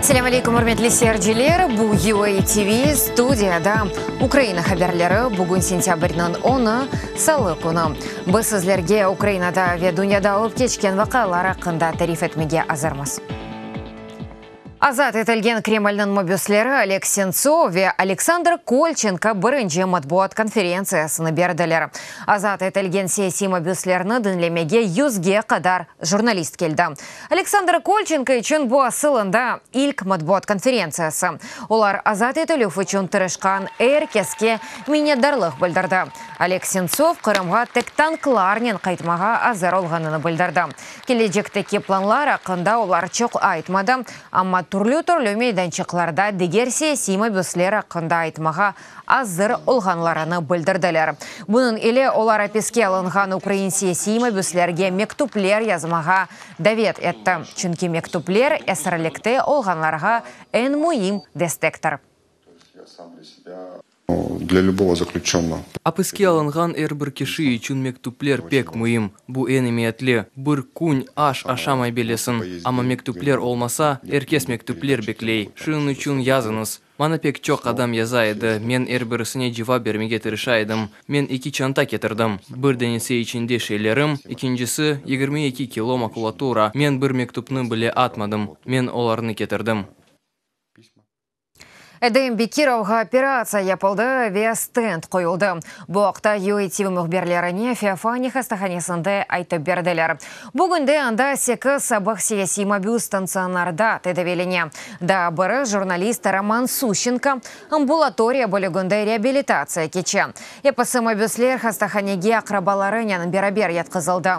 Selâm aleyküm, ürmetli seyirciler! Bu UA TV, studiyada Ukraina haberleri, bugün sentâbrniñ onı, salı künü. Biz sizlerge Ukrainada ve dünyada olıp keçken vaqialar aqqında tarif etmege azırmız. Azat etilgen Kremlniñ mabüsleri Oleg Sentsov ve Aleksandr Kolçenko birinci matbuat konferentsiyasını berdiler. Azat etilgen siyasiy mabüslerni diñlemege yüzge qadar jurnalist keldi. Aleksandr Kolçenko içün bu asılında ilk matbuat konferentsiyası. Olar azat etilüv içün tırışqan er keske minnetdarlıq bildirdi. Oleg Sentsov Qırımğa tek tanklarnen qaytmağa azır olğanını bildirdi. Kelecekteki planlar aqqında olar çoq aytmadı, amma türlü-türlü meydançıqlarda diger siyasiy mabüsler aqqında aytmağa azır olğanlarını bildirdiler. Bunıñ ile olar apiske alınğan ukrain siyasiy mabüslerge mektüpler yazmağa davet etti, çünki mektüpler esirlikte olğanlarğa eñ müim destektir. Apiske alınğan er bir kişi içün mektüpler pek müim. Bu eñ emiyetli. Bir kün aş aşamay bilesiñ, amma mektüpler olmasa, er kes mektüpler bekley. Şunıñ içün yazıñız. Maña pek çoq adam yaza edi, men er birisine cevap bermege tırışa edim. Men eki çanta ketirdim, bir danesi içinde şeylerim, ekincisi, 22 kilo makulatura. Men bir mektüpni bile atmadım, men olarnı ketirdim. Edem Bekirovğa operatsiya yapıldı ve stent qoyuldı. Bu aqta UATV mühbirlerine Feofaniya hastahanesinde aytıp berdiler. Bugünde anda sekiz sabıq siyasiy mabüs stansionarda tedaviylene. Daa biri, jurnalist Roman Suşçenko, ambulatoriya bölüginde reabilitatsiya keçe. Episi mabüsler hastahanege aqrabalarınen beraber yatqızıldı.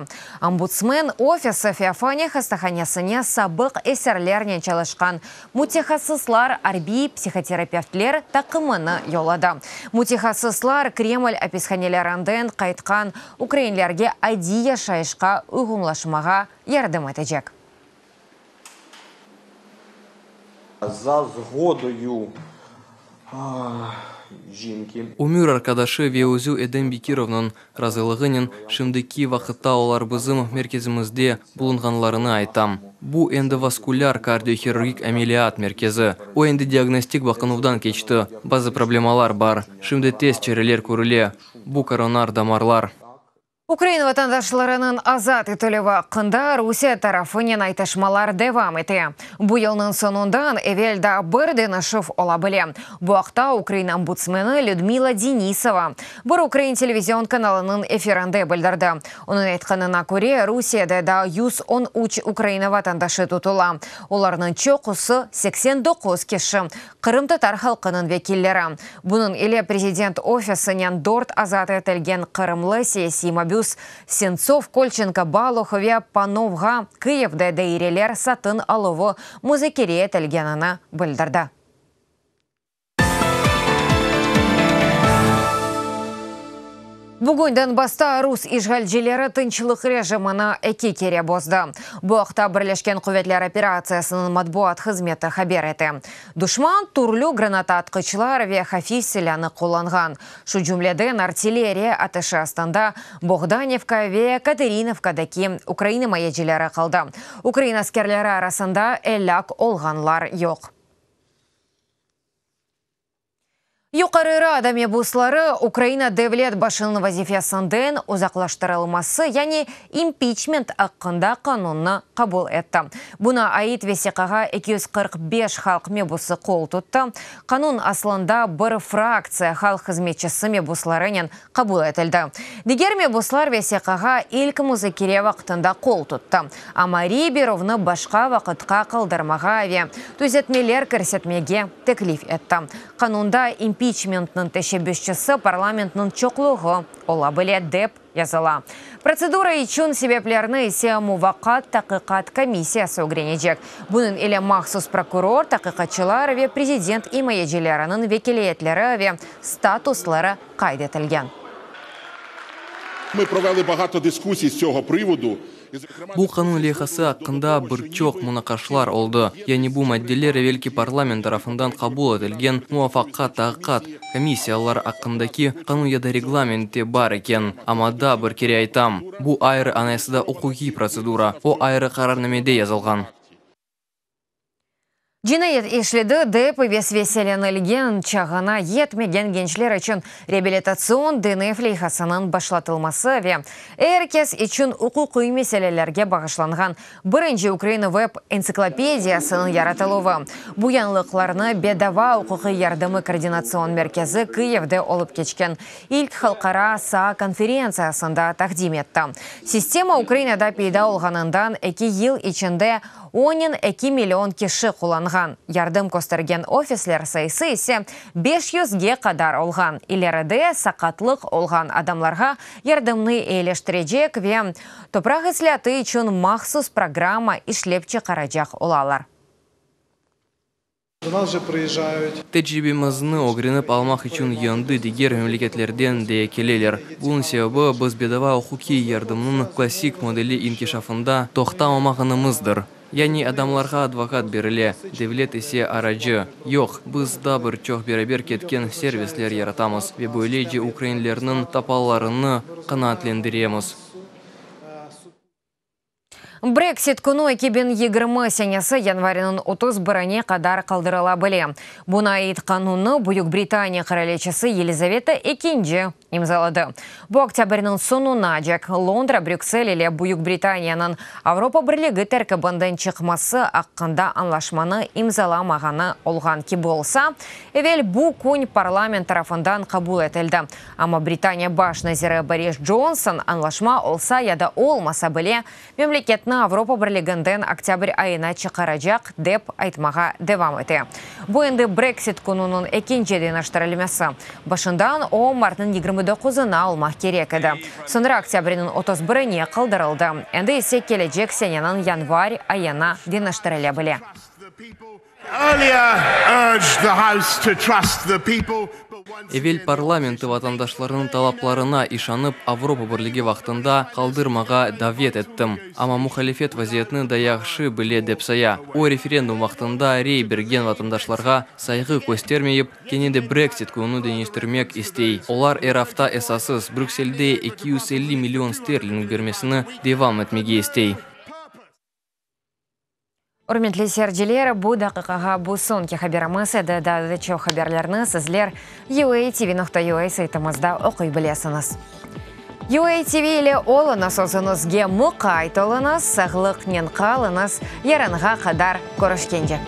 Ombudsmen ofisi Feofaniya hastahanesine sabıq esirlernen çalışqan Mütehassıslar arbiy psihoterapevtler taqımını yolladı. Mütehassıslar Kreml apishanelerinden qaytqan ukrainlerge adiy yaşayışqa uyğunlaşmağa yardım etecek. Za zğodoyu jınki. Ömür arqadaşı ve özü Edem Bekirovnıñ razılığınen şimdiki vaqıtta olar bizim merkezimizde bulunğanlarını aytam. Bu endovaskulâr kardiohirurgik ameliyat merkezi. O endi diagnostik baqınuvdan keçti, bazı problemalar bar, şimdi tez çareler körüle, bu koronar damarlar. Ukraina vatandaşlarınıñ azat etilüvi aqqında Rusiye tarafınen aytışmalar devam ete. Bu yılnıñ soñundan evel daa bir deñişüv ola bile. Bu aqta Ukraina ombudsmeni Lüdmila Denisova bir ukrain televizion kanalınıñ efirinde bildirdi. Onıñ aytqanına köre, Rusiyede daa 113 Ukraina vatandaşı tutula, olarnıñ çoqusı, 89 kişi, qırımtatar halqınıñ vekilleri. Bunıñ ile Prezident ofisinen dört azat etilgen qırımlı siyasiy mabüs Sentsov, Kolçenko, Baluh ve Panovğa Kıyivde daireler satın aluvı muzakere etilgenini bildirdi. Bugün Donbassta rus işğalcileri tınçlıq rejimini eki kere bozdı. Bu aqta Birleşken quvetler operatsiyasınıñ matbuat hızmeti haber ete. Duşman türlü granataatqıçlar ve hafif silânı qullanğan, şu cümleden artilleriya ateşi astında Boğdanivka ve Katerinovkadaki ukrain imayecileri qaldı. Ukrain askerleri arasında elâk olğanlar yoq. Yuqarı Rada mebusları Ukraina devlet başınıñ vazifesinden uzaqlaştırılması, yani impiçment aqqında qanunnı qabul etti. Buña ait vesiqağa 245 halq mebusı qol tuttı. Qanun aslında bir fraktsiya Halq hızmetçisi mebuslarınen qabul etildi. Diger mebuslar vesiqağa ilk muzakere vaqtında qol tuttı, amma rey berüvni başqa vaqıtqa qaldırmağa ve tüzetmeler kirsetmege teklif etti. Qanunda impiçmentniñ teşebbüsçisi parlamentniñ çoqluğı ola bile, dep yazıla. Protsedura içün sebeplerni ise Muvaqqat taqiqat komissiyası ögrenecek. Bunıñ ile mahsus prokuror, taqiqatçılar ve prezident imayecileriniñ vekiliyetleri ve statusları qayd etilgen. Mı proveli bağato diskussiy z tsього privodu. Bu qanun leyhası aqqında bir çoq munaqaşlar oldı. Yani bu maddeler evelki parlament tarafından qabul etilgen Muvaffaqat taqiqat komissiyalar aqqındaki qanun ya da reglamentte bar eken. Amma daa bir kere aytam, bu ayrı anayasada uquqiy protsedura, o ayrı qararnamede yazılğan. Cinayet işledi dep vesveselenilgen çağına yetmegen gençler içün reabilitatsion denev leyhasınıñ başlatılması ve er kes içün uquqiy meselelerge bağışlanğan birinci ukrain web-entsiklopediyasınıñ yaratıluvı. Bu yañılıqlarnı Bedava uquqiy yardımı koordinatsion merkezi Kıyivde olıp keçken ilk halqara saa konferentsiyasında taqdim etti. Sistema Ukrainada peyda olğanından eki yıl içinde Onen eki million kişi qullanğan, yardım köstergen ofisler sayısı ise beş yüzge qadar olğan. İleride saqatlıq olğan adamlarğa yardımnı eyileştirecek ve topraq islâatı içün mahsus programma işlep çıqaracaq olalar. Tecribemizni ögrenip almaq içün endi diger memleketlerden de keleler. Bunıñ sebebi, biz bedava uquqiy yardımnıñ klassik modeli inkişafında toqtamamağanımızdır. Yani adamlarğa advokat berile, devlet ise aracı. Yoq, biz daa bir çoq beraber ketken servisler yaratamız ve böylece ukrainlerniñ tapalarını qanaatlendiremiz. Breksit künü 2020 senesi yanvariniñ 31-ine qadar qaldırıla bile. Buña ait qanunnı Büyük Britaniya qıraliçesi Yelizaveta ekinci imzaladı. Bu oktâbrniñ soñunacek Londra Brüksel ile Büyük Britaniyanıñ Avropa Birligi terkibinden çıqması aqqında añlaşmanı imzalamağanı olğan kibi olsa, evel bu kün parlament tarafından qabul etildi. Amma Britaniya baş naziri Boris Conson añlaşma olsa ya da olmasa bile, memleketni Avropa Birliginden oktâbr ayına çıqaracaq, dep aytmağa devam ete. Bu endi Breksit kününiñ ekinci deñiştirilmesi. Başından o, martnıñ 29-ına olmaq kerek edi, soñra oktâbrniñ 31-ine qaldırıldı, endi ise kelecek seneniñ yanvar ayına deñiştirile bile. Evel parlamenti vatandaşlarnıñ talaplarına işanıp, Avropa Birligi vaqtında qaldırmağa davet ettim. Amma muhalifet vaziyetni da yahşı bile dep saya. O, referendum vaqtında rey bergen vatandaşlarğa sayğı köstermeyip, kene de Breksit kününi deñiştirmek istey. Olar er afta esassız Brükselde 250 million sterling bermesini devam etmege istey. Ürmetli seyirciler, bu daqiqağa bu soñki haberimiz edi. Daa da çoq haberlerni sizler UATV.UA saytımızda oquy bilesiñiz. UATV ile oluñız, özüñizge muqayt oluñız, sağlıqnen qalıñız, yarınğa qadar körüşkence.